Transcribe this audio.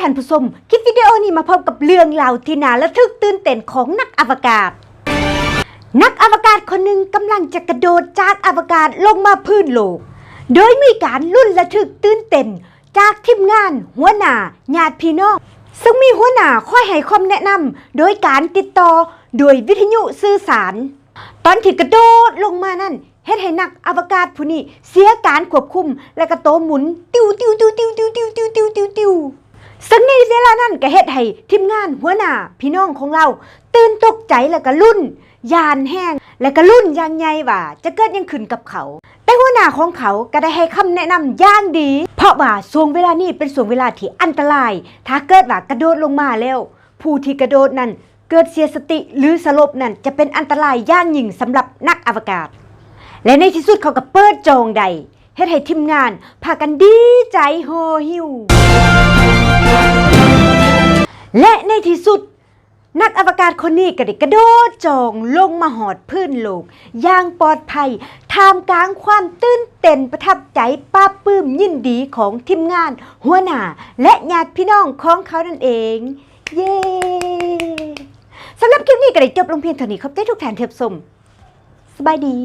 ທ່ານຜູ້ຊົມ, ຄລິບວິດີໂອນີ້ມາພົບກັບເລື່ອງລາວທີ່ໜ້າລະທຶກຕື່ນເຕັ້ນຂອງນັກອະວະກາດ. ນັກອະວະກາດຄົນໜຶ່ງກຳລັງຈະກະໂດດຈາກອະວະກາດລົງມາພື້ນໂລກ, ໂດຍມີການລຸ້ນລະທຶກຕື່ນເຕັ້ນຈາກທີມງານ, ຫົວໜ້າ, ຍາດພີ່ນ້ອງ, ເຊິ່ງມີຫົວໜ້າຄອຍໃຫ້ຄຳແນະນຳໂດຍການຕິດຕໍ່ໂດຍວິທະຍຸສື່ສານ. ຕອນທີ່ກະໂດດລົງມານັ້ນ ເຮັດໃຫ້ນັກອະວະກາດຜູ້ນີ້ເສຍການຄວບຄຸມ ແລະກະໂຕໝູນຕິວໆໆໆໆໆໆໆ ເຊິ່ງໃນເວລານັ້ນກະເຮັດໃຫ້ທີມງານ, ຫົວໜ້າ, ພີ່ນ້ອງຂອງລາວຕື່ນຕົກໃຈ ແລະກະລຸ້ນຢ້ານແຮງ ແລະກະລຸ້ນຢ່າງໃຫຍ່ວ່າຈະເກີດຫຍັງຂຶ້ນກັບເຂົາ. ແຕ່ຫົວໜ້າຂອງເຂົາກະໄດ້ໃຫ້ຄຳແນະນຳຢ່າງດີ ເພາະວ່າຊ່ວງເວລານີ້ເປັນຊ່ວງເວລາທີ່ອັນຕະລາຍ, ຖ້າເກີດວ່າກະໂດດລົງມາແລ້ວ ຜູ້ທີ່ກະໂດດນັ້ນເກີດເສຍສະຕິ ຫຼື ສະຫຼົບນັ້ນ ຈະເປັນອັນຕະລາຍຢ່າງຍິ່ງສຳລັບນັກອະວະກາດ. ແລະໃນທີ່ສຸດເຂົາກໍເປີດຈອງໄດ້, ເຮັດໃຫ້ທີມງານພາກັນດີໃຈຫໍ່ຫິ້ວ. ແລະໃນທີ່ສຸດ ນັກອະວະກາດຄົນນີ້ກໍໄດ້ກະໂດດຈອງລົງມາຮອດພື້ນໂລກຢ່າງປອດໄພ ທ່າມກາງຄວາມຕື່ນເຕັ້ນປະທັບໃຈ ປາບປຶ້ມຍິນດີຂອງທີມງານ, ຫົວໜ້າ ແລະຍາດພີ່ນ້ອງຂອງເຂົານັ້ນເອງ. ເຢ້! ສຳລັບຄລິບນີ້ກໍໄດ້ຈົບລົງພຽງເທົ່ານີ້. ຂອບໃຈທຸກທ່ານທີ່ຮັບຊົມ. ສະບາຍດີ.